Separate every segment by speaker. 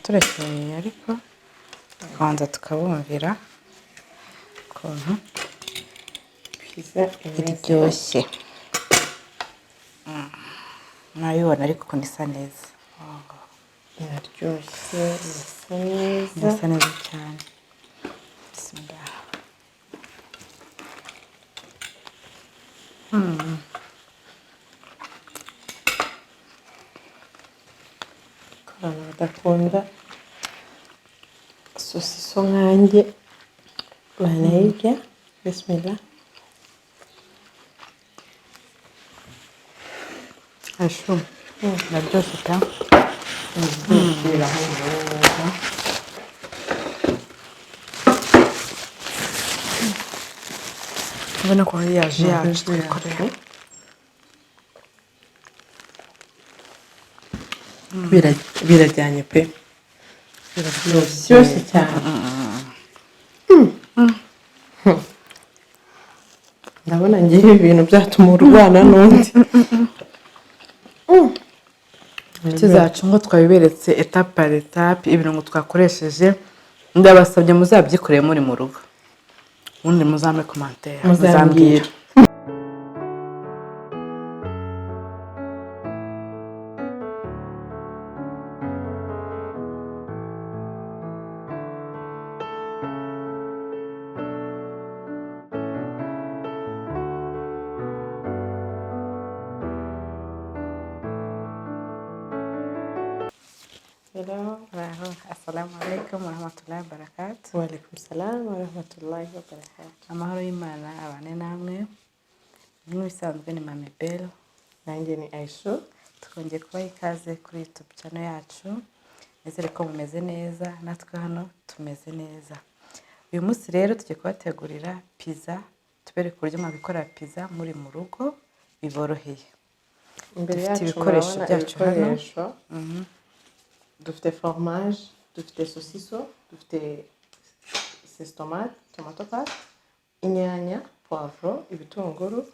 Speaker 1: Turekeye ariko tukabanza tukabumvira ukuntu
Speaker 2: Pizza imeze.
Speaker 1: iryoshye. Mwabibona ariko ukuntu isa neza.
Speaker 2: Iraryoshye, irasa neza.
Speaker 1: Irasa neza cyane. Bismillah.
Speaker 2: Ku bantu badakunda sosiso nkanjye banayirya. Bismillah.
Speaker 1: Ashu, iraryoshye pe.
Speaker 2: Irahumura neza.
Speaker 1: Ubona ko ari yaje yacu twikoreye.
Speaker 2: Birajyanye pe.
Speaker 1: Biraryoshye.
Speaker 2: Biraryoshye cyane. Ndabona ngewe ibintu byatuma urwana n'undi.
Speaker 1: Inshuti zacu ngo twabiberetse etape par etape ibirungo twakoresheje, ndabasabye muzabyikoreye muri mu rugo, ubundi muzampe commentaire.
Speaker 2: Muzambwira. Hello.
Speaker 1: Muraho, assalamu alaikum warahmatullahi wabarakatuh.
Speaker 2: Wa alaikum salam wa rahmatullahi wa barakatuh.
Speaker 1: Amahoro y'Imana abane namwe. Nk'ibisanzwe ni Mami Bell.
Speaker 2: Nanjye ni Aisho.
Speaker 1: Twongeye kubaha ikaze kuri YouTube channel yacu. Nizere ko mumeze neza, natwe hano tumeze neza. Uyu munsi rero tugiye kubategurira pizza, tubereke uburyo mwabikora pizza muri mu rugo biboroheye.
Speaker 2: Imbere
Speaker 1: Dufite
Speaker 2: yacu
Speaker 1: ibikoresho
Speaker 2: murabona
Speaker 1: byacu hano.
Speaker 2: ibikoresho. Dufite fromage, dufite sosiso, dufite sesitomate, tomato paste, inyanya, poivro, ibitunguru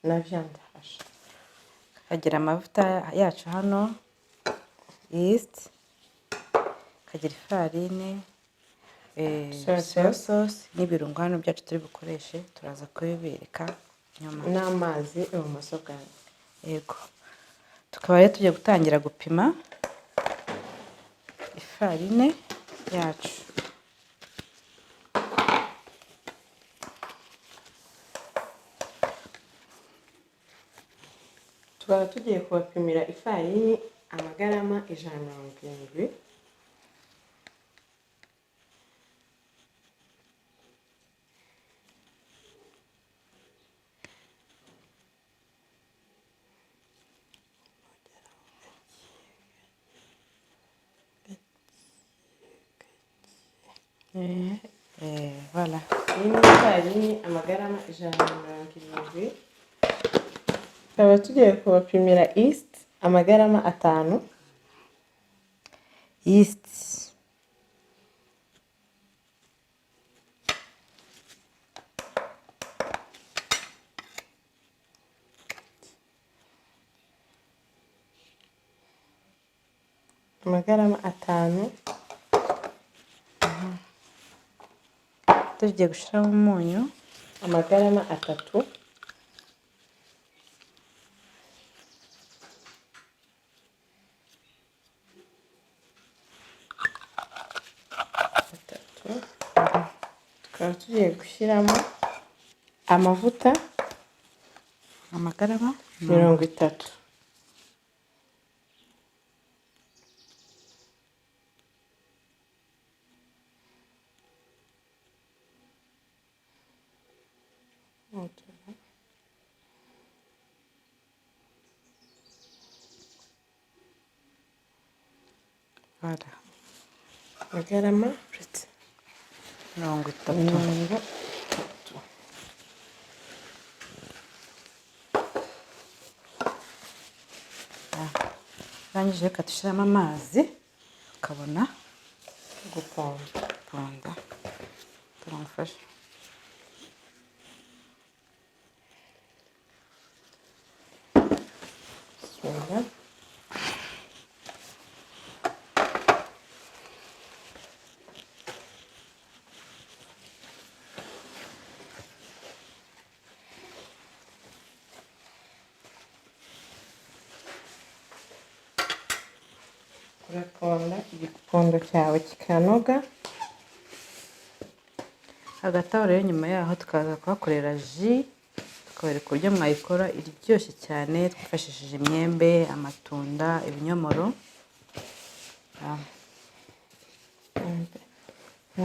Speaker 2: na viande hache.
Speaker 1: Kagira amavuta yacu hano, yeast, kagira ifarine,
Speaker 2: Soya
Speaker 1: soya
Speaker 2: sauce.
Speaker 1: sauce n'ibirungo hano byacu turi bukoreshe, turaza kubibereka nyuma.
Speaker 2: N'amazi ibumoso bwanjye.
Speaker 1: Yego. Tukaba rero tugiye gutangira gupima ifarine yacu.
Speaker 2: Tukaba tugiye kubapimira ifarini amagarama 170.
Speaker 1: Voilà.
Speaker 2: Iyi ni ifarini amagarama 170. Tukaba tugiye kubapimira yeast amagarama 5.
Speaker 1: Yeast.
Speaker 2: Amagarama 5.
Speaker 1: Tugiye gushyiramo umunyu.
Speaker 2: Amagarama 3. Tukaba tugiye gushyiramo amavuta
Speaker 1: amagarama
Speaker 2: 30.
Speaker 1: Voilà.
Speaker 2: Amagarama
Speaker 1: 30.
Speaker 2: 30.
Speaker 1: Urangije reka dushyiramo amazi ukabona
Speaker 2: guponda.
Speaker 1: Guponda. Turamufasha.
Speaker 2: Bismillah. Uraponda igipondo cyawe kikanoga.
Speaker 1: Hagati aho rero, nyuma yaho tukaza kuhakorera jus, tukabereka uburyo mwayikora iryoshye cyane twifashishije imyembe, amatunda, ibinyomoro.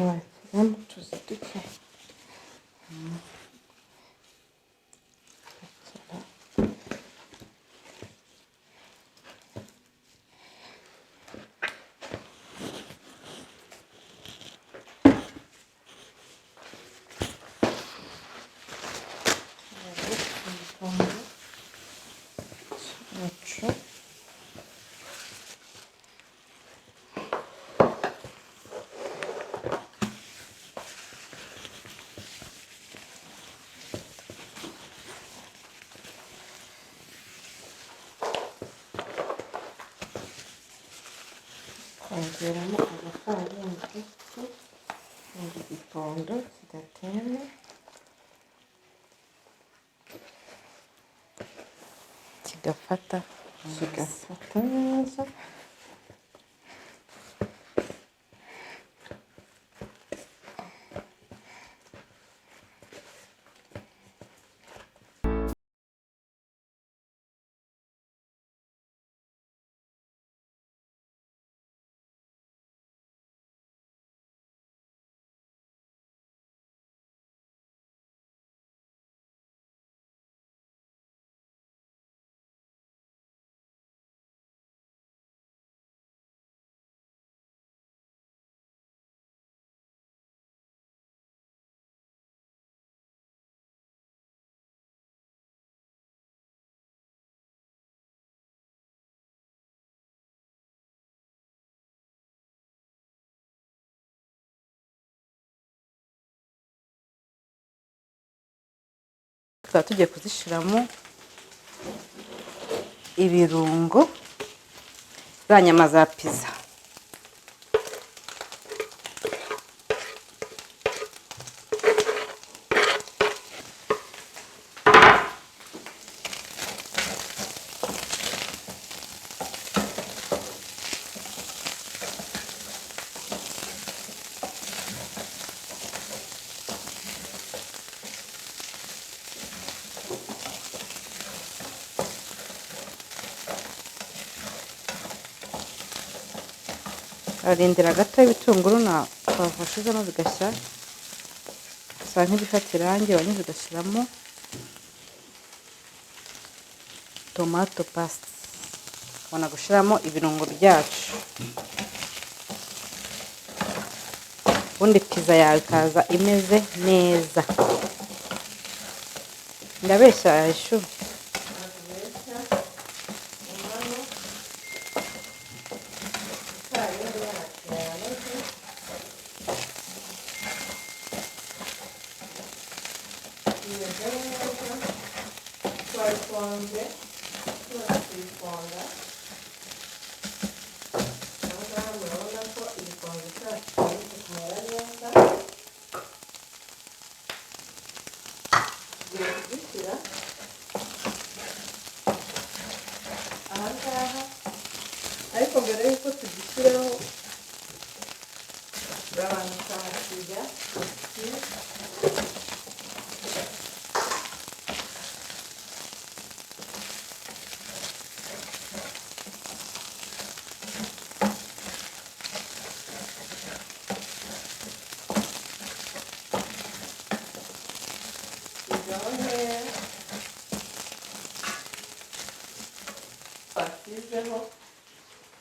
Speaker 2: Washyiramo utuzi duke. Cyacu. Kongeramo agafarini gake ngo igipondo kidatema.
Speaker 1: Kigafata.
Speaker 2: Kigafata neza.
Speaker 1: Tukaba tugiye kuzishyiramo ibirungo, za nyama za pizza. Arindira gato ibitunguru na pavuro ushizemo bigashya, bisa nk'ibifata irangi, warangiza ugashyiramo tomato paste, ukabona gushyiramo ibirungo byacu, ubundi pizza yawe ikaza imeze neza. Ndabeshya ishu?
Speaker 2: Ifarini yacu yanoze. Imeze neza, twayiponze, tumaze kuyiponda aha ngaha murabona ko igipondo cyacu kimaze kumera neza. Tugiye kugishyira aha ngaha, ariko mbere y'uko tugishyiraho turabanza tukahasiga cheese. Sigaho nkeya twasizeho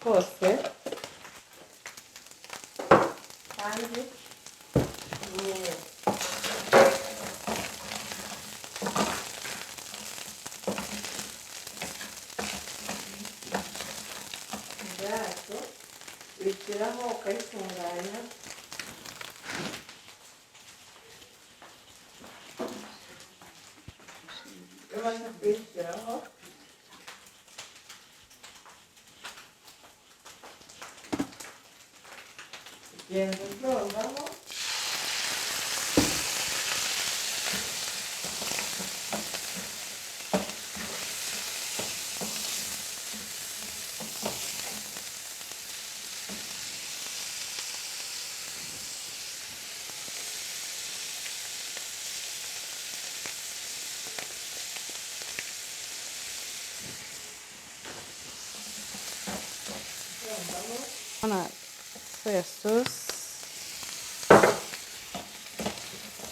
Speaker 2: hose kandi neza. Inda yacu uyishyiraho ukayitunganya. Iyo umaze kuyishyiraho ugenda uzongaho. Gusanzamo
Speaker 1: Na soya sauce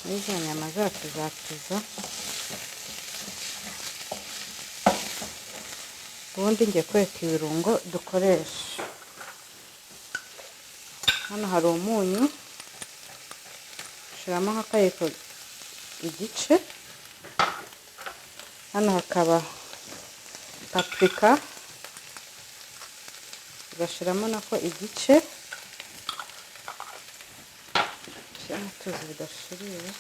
Speaker 1: n'izo nyama zacu za pizza. Ubundi ngiye kwereka ibirungo dukoresha. Hano hari umunyu, ushyiramo nk'akayiko igice. Hano hakaba paprika, ugashyiramo nako igice. Shyiramo utuzi bidashirira.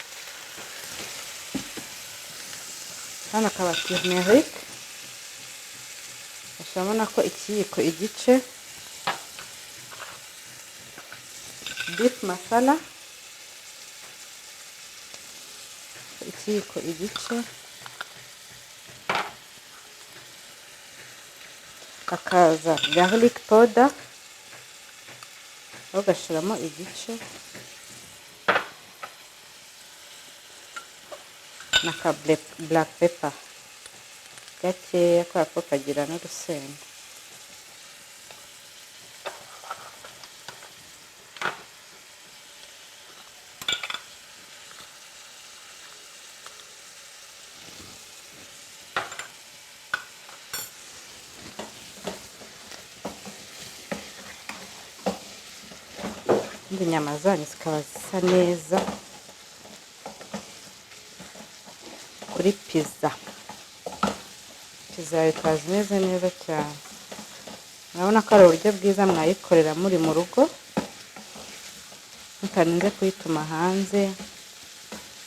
Speaker 1: Hano hakaba turmeric, ugashyiramo nako ikiyiko igice. Beef masala ikiyiko igice. Hakaza garlic powder, ugashyiramo igice, na ka black pepper gakeya kubera ko kagira n'urusenda. Inyama zanyu zikaba zisa neza kuri pizza. Pizza yawe ikaza imeze neza cyane. Murabona ko ari uburyo bwiza mwayikorera muri mu rugo, mutarinze kuyituma hanze,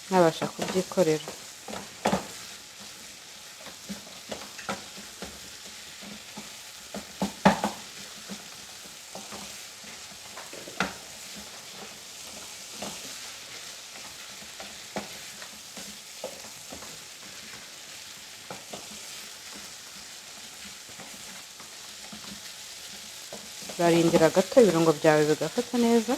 Speaker 1: mwabasha kubyikorera. Urarindira gato ibirungo byawe bigafata neza.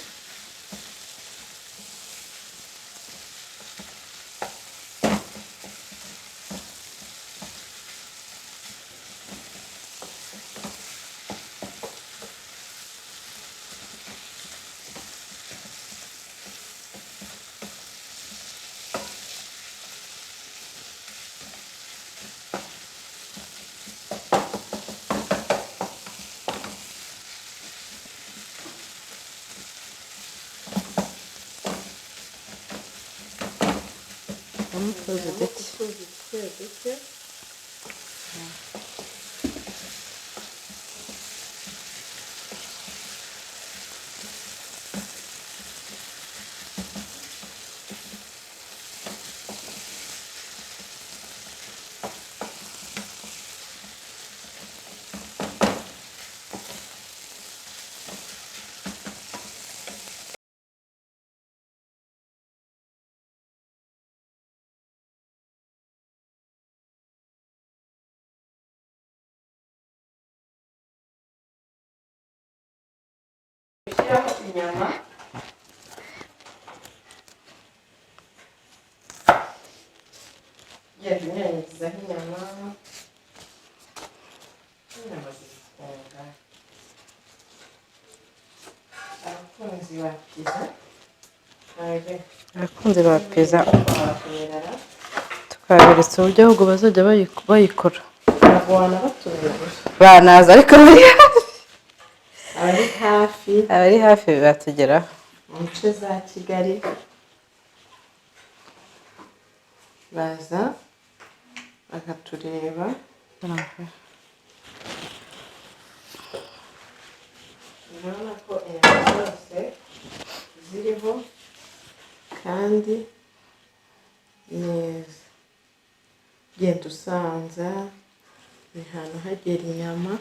Speaker 1: Utuzi duke.
Speaker 2: Utuzi duke duke. Gushyiraho inyama. Ugenda unyanyagizaho inyama, inyama zifunga. Abakunzi ba pizza,
Speaker 1: Abakunzi ba pizza tukaberetse uburyo ahubwo bazajya bayikora.
Speaker 2: Ntabwo wanabatumira gusa.
Speaker 1: Banaza ariko bari hafi.
Speaker 2: Abari hafi.
Speaker 1: Abari hafi batugeraho.
Speaker 2: Mu nce za Kigali baza bakatureba. Urabona ko inyama zose ziriho kandi neza. Ugenda usanza ni ahantu hagera inyama.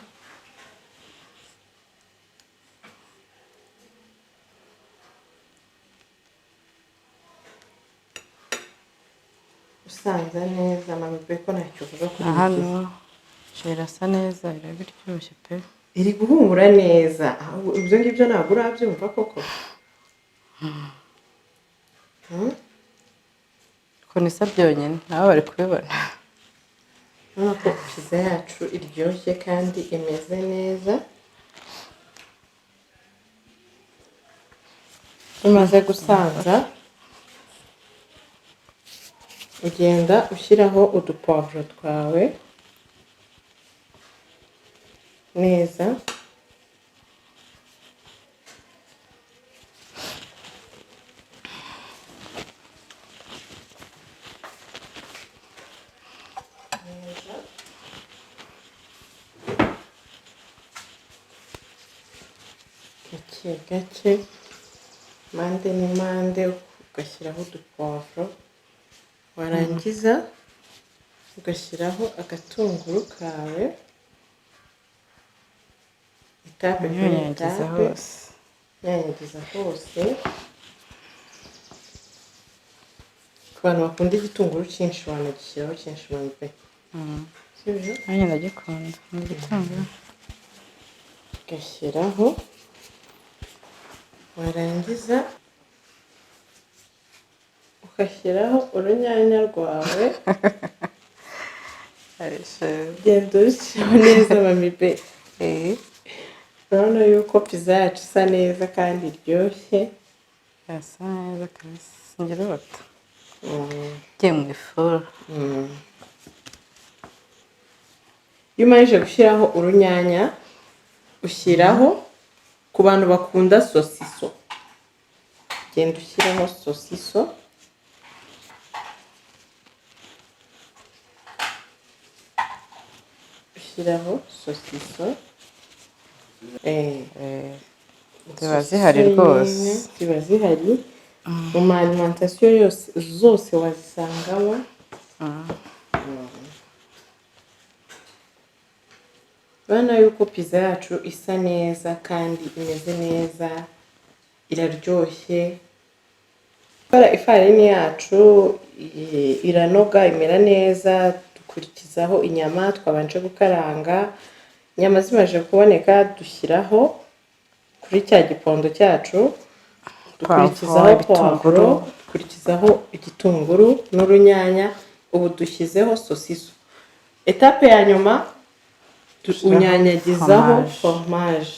Speaker 2: Usanza neza, mama pe ko ntacyo uvuga kuri iyi
Speaker 1: Hano
Speaker 2: pizza.
Speaker 1: irasa neza, iraba iryoshye pe.
Speaker 2: Iri guhumura neza. Ahubwo ibyo ngibyo ntabwo urabyumva koko?
Speaker 1: Ukuntu isa byonyine, nabo bari kubibona.
Speaker 2: Urabona ko pizza yacu iryoshye kandi imeze neza. Umaze gusanza, ugenda ushyiraho udupuwavuro twawe neza. Neza. Gake gake, mpande n'impande, ugashyiraho udupuwavuro, warangiza ugashyiraho agatunguru kawe, étape kuri
Speaker 1: Unyanyagiza
Speaker 2: étape.
Speaker 1: hose.
Speaker 2: Nyanyagiza hose. Ku bantu bakunda igitunguru cyinshi, wanagishyiraho cyinshi pe, sibyo?
Speaker 1: Nanjye ndagikunda ni igitunguru.
Speaker 2: Ugashyiraho, warangiza ugashyiraho urunyanya rwawe. Genda urushyiraho neza, mami be. Urabona yuko pizza yacu isa neza kandi iryoshye.
Speaker 1: Irasa neza kabisa, ngirota igiye mu ifuru.
Speaker 2: Iyo umarije gushyiraho urunyanya, ushyiraho, ku bantu bakunda sosiso, genda ushyiraho sosiso. Ushyiraho sosiso.
Speaker 1: Ziba zihari
Speaker 2: Sosiso
Speaker 1: rwose.
Speaker 2: nyine ziba zihari mu ma alimentation yose zose wazisangamo. Urabona yuko pizza yacu isa neza kandi imeze neza, iraryoshye. Gukora ifarini yacu iranoga, imera neza. Dukurikizaho inyama twabanje gukaranga. Inyama zimaze kuboneka, dushyiraho kuri cya gipondo cyacu, dukurikizaho
Speaker 1: ibitunguru.
Speaker 2: Puwavuro, dukurikizaho igitunguru n'urunyanya. Ubu dushyizeho sosiso. Étape ya nyuma,
Speaker 1: Dushyiraho
Speaker 2: unyanyagizaho
Speaker 1: fromage.
Speaker 2: Fromage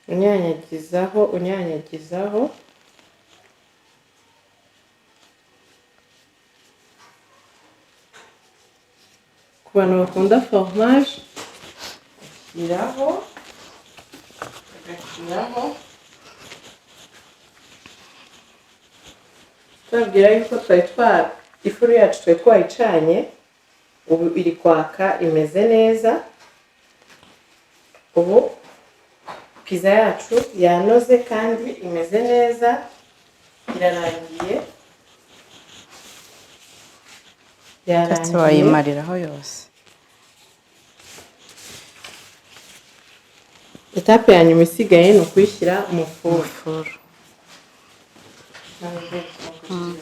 Speaker 2: unyanyagizaho, unyanyagizaho. Ku bantu bakunda fromage, ushyiraho, ugashyiraho. Tubabwira yuko twari twa ifuru yacu twari twayicanye, ubu iri kwaka, imeze neza. Ubu pizza yacu yanoze kandi imeze neza, irarangiye.
Speaker 1: Ndetse
Speaker 2: Yarangiye.
Speaker 1: wayimariraho yose.
Speaker 2: Étape ya nyuma isigaye ni ukuyishyira mu furu.
Speaker 1: Ifuru.
Speaker 2: Nawe gushyira ifuru.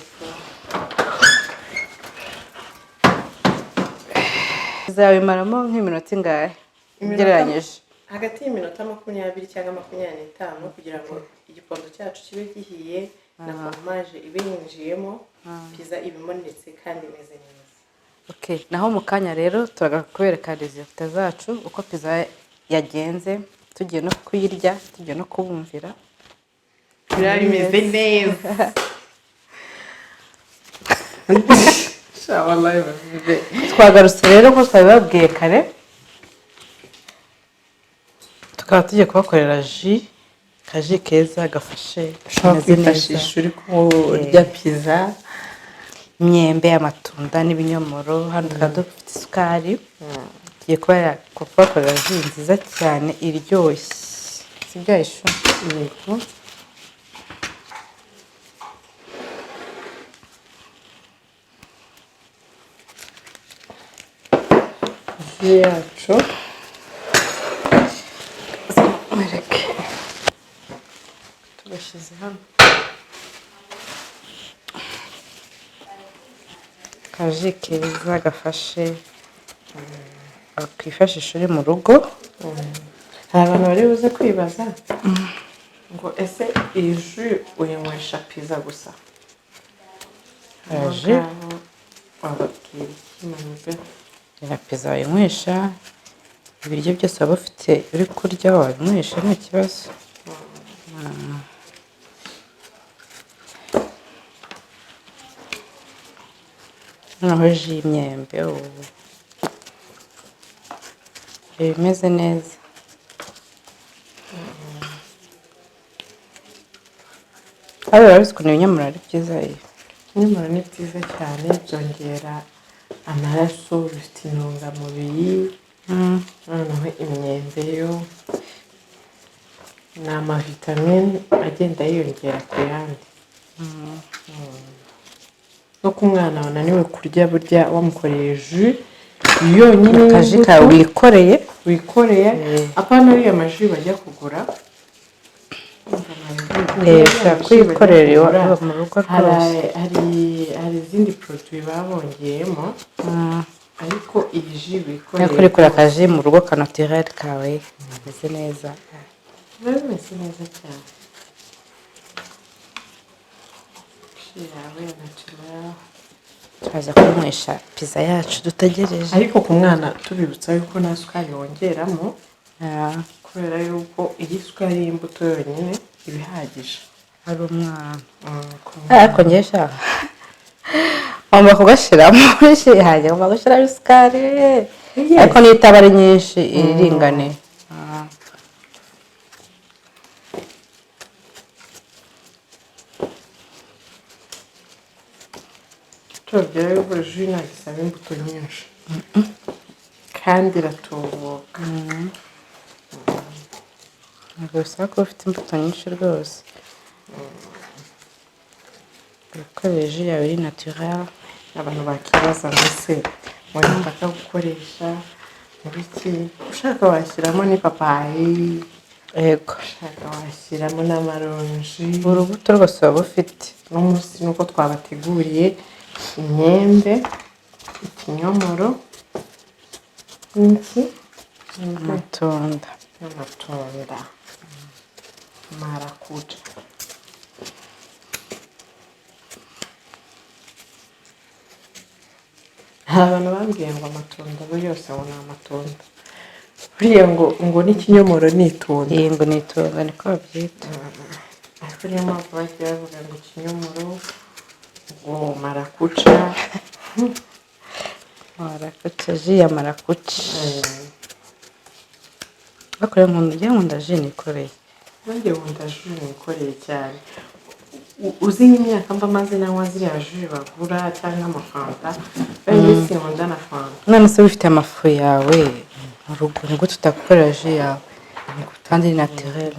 Speaker 1: Zabimaramo nk'iminota ingahe ugereranyije?
Speaker 2: Hagati y'iminota 20 cyangwa 25, kugira ngo igipondo cyacu kibe gihiye na fromage ibe yinjiyemo, pizza iba imonetse kandi imeze neza.
Speaker 1: Okay. Naho mu kanya rero turagaruka kubereka résultat zacu, uko pizza yagenze, tugiye no kuyirya, tugiye no kubumvira.
Speaker 2: Biba bimeze neza. Sha, wallahi babibe.
Speaker 1: Twagarutse rero nk'uko twabibabwiye kare, tukaba tugiye kubakorera jus, akajus keza gafashe,
Speaker 2: Ushobora
Speaker 1: kameze neza.
Speaker 2: kwifashisha uri kurya pizza.
Speaker 1: Imyembe, amatunda n'ibinyomoro. Hano tukaba dufite isukari. Tugiye kubakorera jus nziza cyane iryoshye, sibyo Aisha?
Speaker 2: Yego. Jus yacu.
Speaker 1: Mwereke, tugashyize hano akajus keza gafashe, wakwifashisha uri mu rugo.
Speaker 2: Hari abantu bari buze kwibaza ngo: "Ese iyi jus uyinywesha pizza gusa?"
Speaker 1: Jus.
Speaker 2: Aho ngaho wababwira iki, mami be?
Speaker 1: Na pizza wayinywesha, ibiryo byose waba ufite uri kurya wabinywesha, nta kibazo. Noneho jus y'imyembe ubu iba imeze neza. Ariko urabizi ukuntu ibinyomoro ari byiza iyo.
Speaker 2: Ibinyomoro ni byiza cyane, byongera amaraso, bifite intungamubiri. Noneho imyembe yo ni amavitamine agenda yiyongera ku yandi. No ku mwana wananiwe kurya, burya wamukoreye jus yonyine
Speaker 1: Akajus
Speaker 2: y'imbuto
Speaker 1: kawe wikoreye.
Speaker 2: Wikoreye, apana ariya majus bajya kugura.
Speaker 1: Ushobora kuyikorera iwawe mu rugo rwose.
Speaker 2: Hari izindi produit baba bongeyemo, ariko iyi jus wikoreye
Speaker 1: Ariko urikora akajus mu rugo ka naturel kawe kameze neza.
Speaker 2: Biba bimeze neza cyane. Jus yawe ya naturel.
Speaker 1: Turaza kunywesha pizza yacu dutegereje.
Speaker 2: Ariko ku mwana tubibutsa yuko nta sukari wongeramo, kubera yuko iyi sukari y'imbuto yonyine iba ihagije.
Speaker 1: Ari umwana.
Speaker 2: Ku mwana.
Speaker 1: Ariko njye sha ngomba kugashyiramo yanjye, ngomba gushyiramo isukari, ariko niyo itaba ari nyinshi, iringaniye.
Speaker 2: Tubabwira yuko jus ntabwo isaba imbuto nyinshi kandi iratubuka.
Speaker 1: Ntabwo bisaba kuba ufite imbuto nyinshi rwose, wikoreye jus yawe iri naturel.
Speaker 2: Abantu bakibaza ngo ese ngo nitaka gukoresha mu biki? Ushaka washyiramo n'ipapayi, ushaka washyiramo n'amaronji.
Speaker 1: Urubuto rwose waba ufite.
Speaker 2: Uno munsi nuko twabateguriye imyembe, ikinyomoro n'iki?
Speaker 1: Amatunda.
Speaker 2: N'amatunda marakuja. Hari abantu bambwiye ngo amatunda abo yose ngo ni amatunda, buriya ngo n'ikinyomoro ni itunda.
Speaker 1: Iyi ngo ni itunda, niko babyita.
Speaker 2: Ariko niyo mpamvu bagiye bavuga ngo ikinyomoro, ngo marakuca.
Speaker 1: Marakuca, jus ya marakuca. Ariko rero nkunda, njyewe nkunda jus nikoreye.
Speaker 2: Nanjye nkunda jus nikoreye cyane. Uzi nk'imyaka mba maze nanywa ziriya jus bagura cyangwa amafanta? Bene sinkunda na fanta.
Speaker 1: None se wifite amafu yawe mu rugo, nibwo tutagukorera jus yawe kandi ni naturel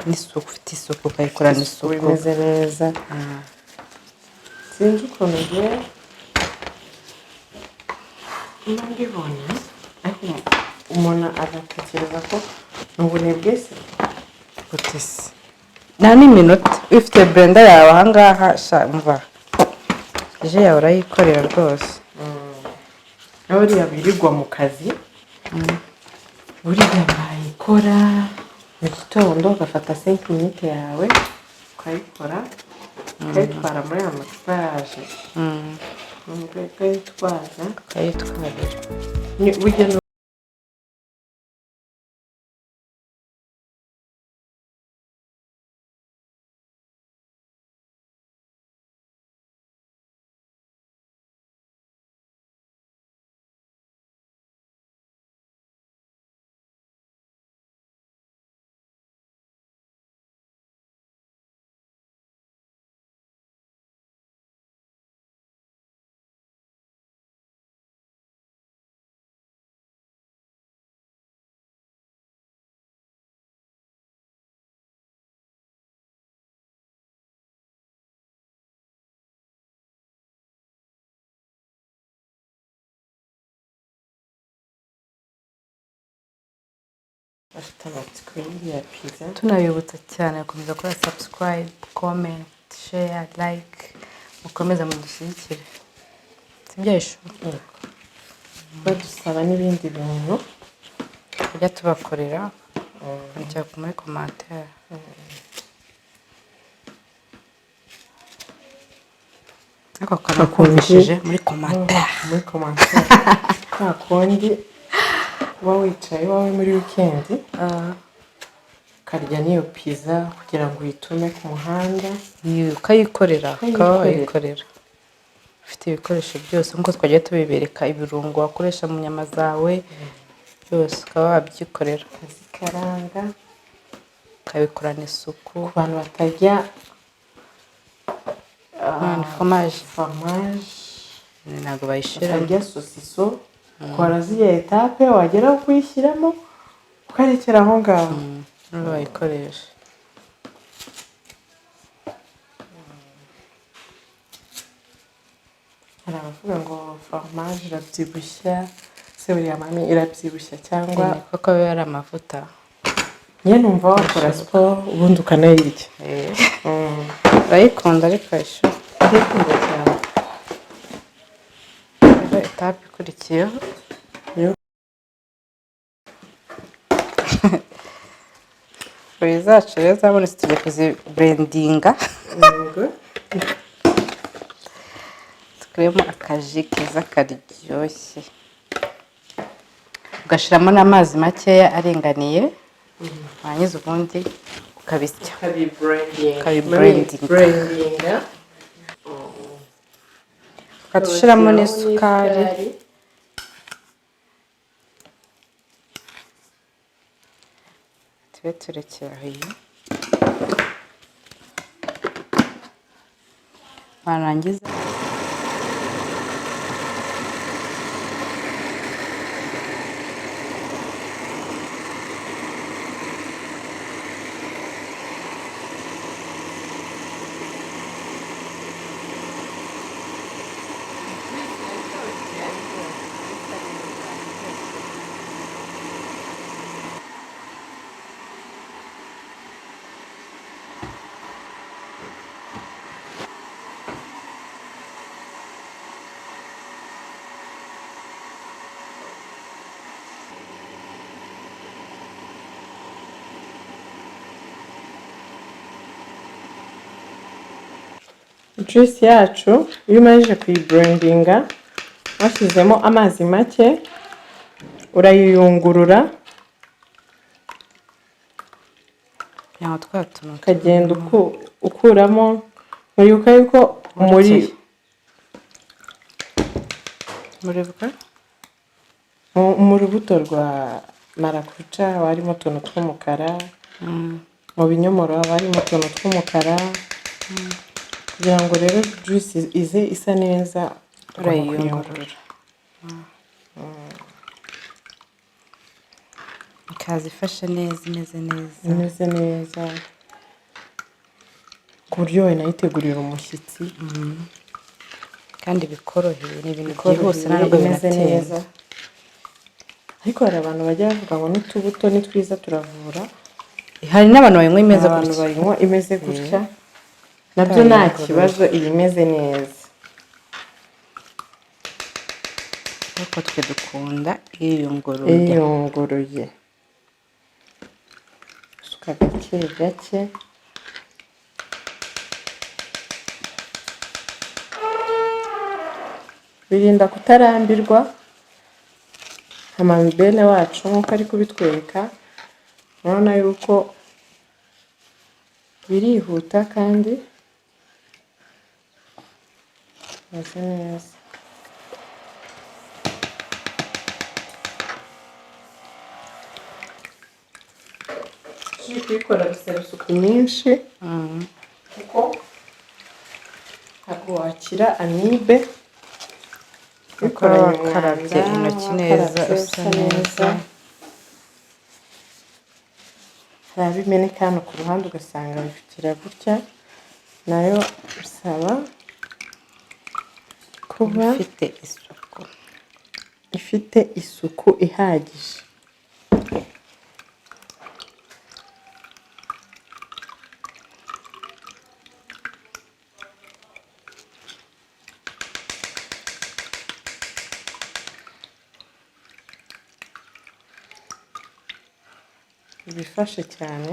Speaker 1: n'isuku, ufite isuku, ukayikorana isuku.
Speaker 2: Imeze neza. Sinzi ukuntu ngiye mba mbibona, ariko umuntu agatekereza ko ni ubunebwe se?
Speaker 1: Gute se? Nta n'iminota, ufite blender yawe ahangaha sha, umva, jus yawe urayikorera rwose.
Speaker 2: Buriya birirwa mu kazi, buriya bayikora mu gitondo, ugafata 5 minutes yawe ukayikora, ukayitwara muri aya macupa yaje, ukayitwaza.
Speaker 1: Ukayitwarira.
Speaker 2: Burya bafite amatsiko y'iriya pizza.
Speaker 1: Tunabibutsa cyane gukomeza gukora subscribe, comment, share, like, mukomeze mudushyigikire, sibyo ishu?
Speaker 2: Badusaba n'ibindi bintu
Speaker 1: tujya tubakorera, mujya muri commentaire. Ariko akantu kumvishije muri commentaire.
Speaker 2: Muri commentaire, kwa kundi uba wicaye iwawe muri weekend, Ukarya n'iyo pizza kugira ngo uyitume ku muhanda.
Speaker 1: Ukayikorera, ukaba
Speaker 2: Ukayikorera.
Speaker 1: Wayikorera ufite ibikoresho byose nk'uko twagiye tubibereka, ibirungo wakoresha mu nyama zawe byose ukaba wabyikorera.
Speaker 2: Ukazikaranga.
Speaker 1: Ukabikorana isuku.
Speaker 2: Ku bantu batarya
Speaker 1: Foromaje.
Speaker 2: Foromaje.
Speaker 1: Ntabwo bayishyiramo.
Speaker 2: Batarya sosiso, ukora ziriya étapes, wagera kuyishyiramo ukarekera aho ngaho.
Speaker 1: Nibo bayikoresha.
Speaker 2: Hari abavuga ngo foromaje irabyibushya. Se buriya mami, irabyibushya cyangwa?
Speaker 1: Kuko biba ari amavuta.
Speaker 2: Njye numva wakora siporo ubundi ukanayirya.
Speaker 1: Urayikunda ariko ishu?
Speaker 2: Ndayikunda cyane.
Speaker 1: Rero étape ikurikiyeho,
Speaker 2: Yo.
Speaker 1: fruits zacu rero zabonetse, tugiye kuziblendinga.
Speaker 2: Yego.
Speaker 1: Tukuremo akaji keza karyoshye, ugashyiramo n'amazi makeya aringaniye, warangiza ubundi ukabisya.
Speaker 2: Ukabiblendinga.
Speaker 1: Ukabiblendinga.
Speaker 2: Blendinga.
Speaker 1: Ukajya n'isukari. Tube turekeye aho. Iyi warangiza.
Speaker 2: Juice yacu, iyo umarije kuyiblendinga washyizemo amazi make, urayiyungurura.
Speaker 1: Kugira ngo twa tuntu
Speaker 2: Ukagenda ukuramo. Muribuka yuko muri
Speaker 1: Muribuka?
Speaker 2: Mu rubuto rwa marakuca haba harimo utuntu tw'umukara, mu binyomoro haba harimo utuntu tw'umukara. Kugira ngo rero juice ize isa neza, ugomba
Speaker 1: Urayiyungurura.
Speaker 2: kuyungurura.
Speaker 1: Ikaza ifashe neza, imeze neza.
Speaker 2: Imeze neza ku buryo wanayitegurira umushyitsi.
Speaker 1: Kandi bikoroheye, ni ibintu
Speaker 2: Bikoroheye,
Speaker 1: byihuse, ntabwo
Speaker 2: imeze
Speaker 1: binatinda.
Speaker 2: Neza. Ariko hari abantu bajya bavuga ngo n'utubuto ni twiza, turavura.
Speaker 1: Hari n'abantu bayinywa imeze
Speaker 2: Abantu
Speaker 1: gutya.
Speaker 2: bayinywa imeze gutya, nabyo nta
Speaker 1: Itayungurura.
Speaker 2: kibazo, iba imeze neza.
Speaker 1: Ariko twe dukunda iyunguruye.
Speaker 2: Iyunguruye, usuka gake gake. Birinda kutarambirwa. Amabene wacu nk'uko ari kubitwereka, urabona yuko birihuta kandi bimeze neza. Turi kuyikora bisaba isuku nyinshi, kuko ntabwo wakira amibe.
Speaker 1: Kuko wakarabye intoki neza, usa neza.
Speaker 2: Hari abo imeneka hano ku ruhande, ugasanga bifukira gutya, nayo bisaba kuba
Speaker 1: ifite isuku.
Speaker 2: Ifite isuku ihagije. Bifashe cyane.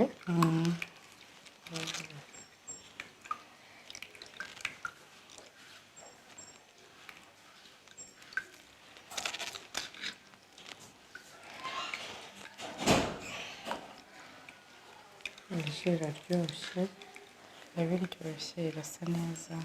Speaker 2: Iyi iraryoshye.
Speaker 1: Biba biryoshye, irasa neza.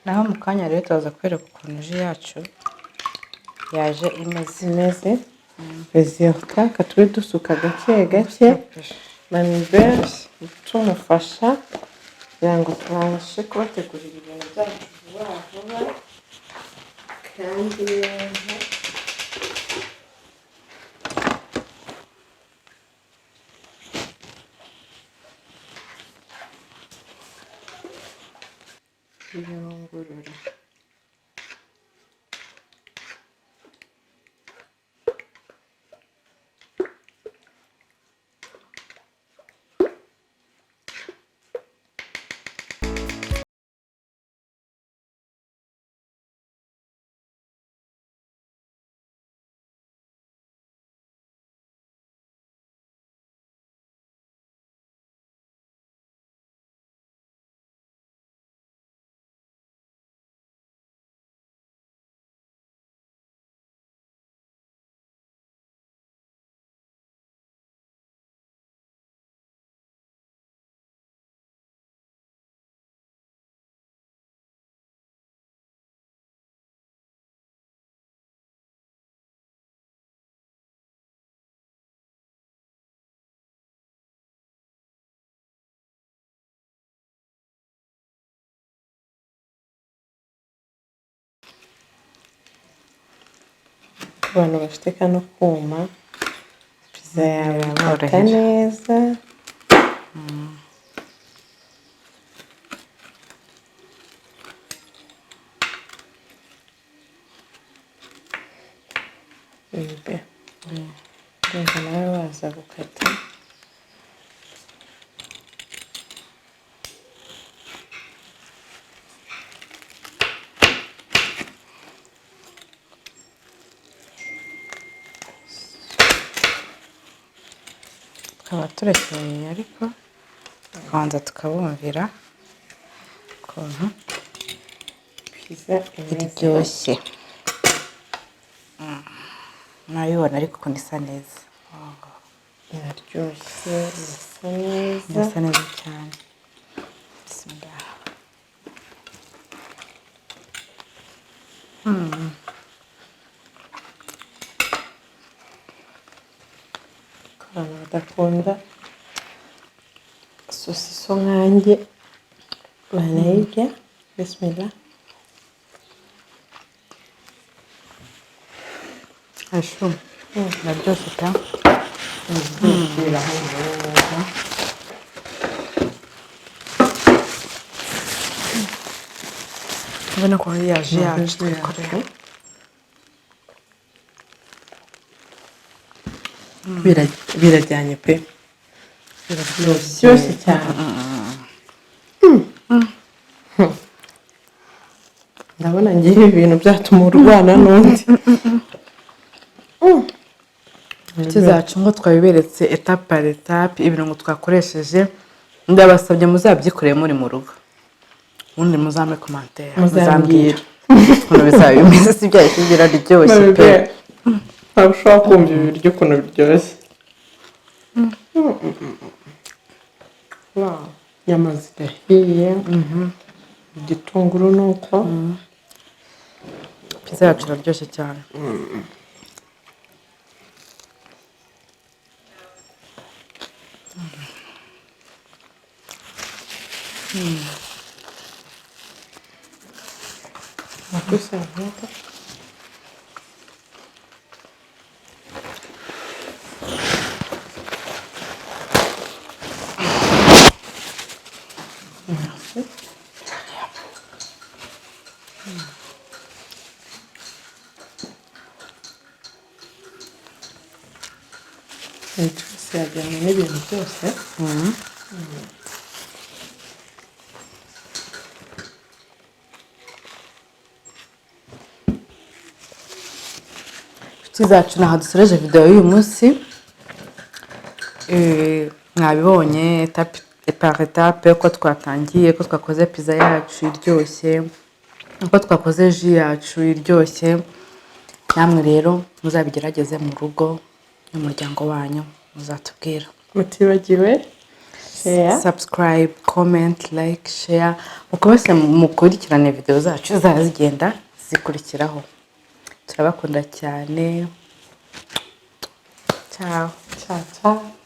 Speaker 1: Naho mu kanya rero turaza kwereka ukuntu jus yacu yaje imeze.
Speaker 2: Imeze résultat, tube dusuka gake gake. Mami tumufasha kugira ngo tubashe kubategurira ibintu byacu vuba vuba kandi neza. Kuyungurura. Ku bantu bafite kano kuma, pizza yawe ikata
Speaker 1: Biraborohera.
Speaker 2: neza. Bebe, ndumva nawe waza gukata.
Speaker 1: Tukaba turekeye, ariko tukabanza tukabumvira ukuntu
Speaker 2: Pizza imeze.
Speaker 1: iryoshye. Murabibona ariko ukuntu isa neza.
Speaker 2: Iraryoshye, irasa neza.
Speaker 1: Irasa neza cyane. Bismillah.
Speaker 2: Ku bantu badakunda sosiso nkanjye banayirya. Bismillah.
Speaker 1: Ashu, iraryoshye pe.
Speaker 2: Irahumura neza.
Speaker 1: Ubona ko ya jus yacu twikoreye.
Speaker 2: Birajyanye pe.
Speaker 1: Biraryoshye.
Speaker 2: Biraryoshye cyane. Ndabona ngiye ibintu byatuma urwana n'undi.
Speaker 1: Inshuti zacu, ngo twabiberetse étape par étape, ibirungo twakoresheje. Ndabasabye muzabyikoreye muri mu rugo, ubundi muzampe commentaire.
Speaker 2: Muzambwira.
Speaker 1: Ukuntu bizaba bimeze. Si byahise biraryoshye pe.
Speaker 2: Ntabwo ushobora kumva ibi biryo ukuntu biryoshye. Wow. Inyama zirahiye, igitunguru ni uko.
Speaker 1: Pizza yacu iraryoshye cyane.
Speaker 2: Makusa nk'uko. Merci. Iyi juice yajyanye n'ibintu byose.
Speaker 1: Inshuti zacu, ntaho dusoreje videwo y'uyu munsi. Mwabibonye étape par étape uko twatangiye, ko twakoze pizza yacu iryoshye, uko twakoze jus yacu iryoshye. Namwe rero muzabigerageze mu rugo n'umuryango wanyu, muzatubwira.
Speaker 2: Mutibagiwe share.
Speaker 1: Subscribe, comment, like, share, mukomeze mukurikirane videwo zacu zizajya zigenda zikurikiraho. Turabakunda cyane, ciao.
Speaker 2: Ciao ciao.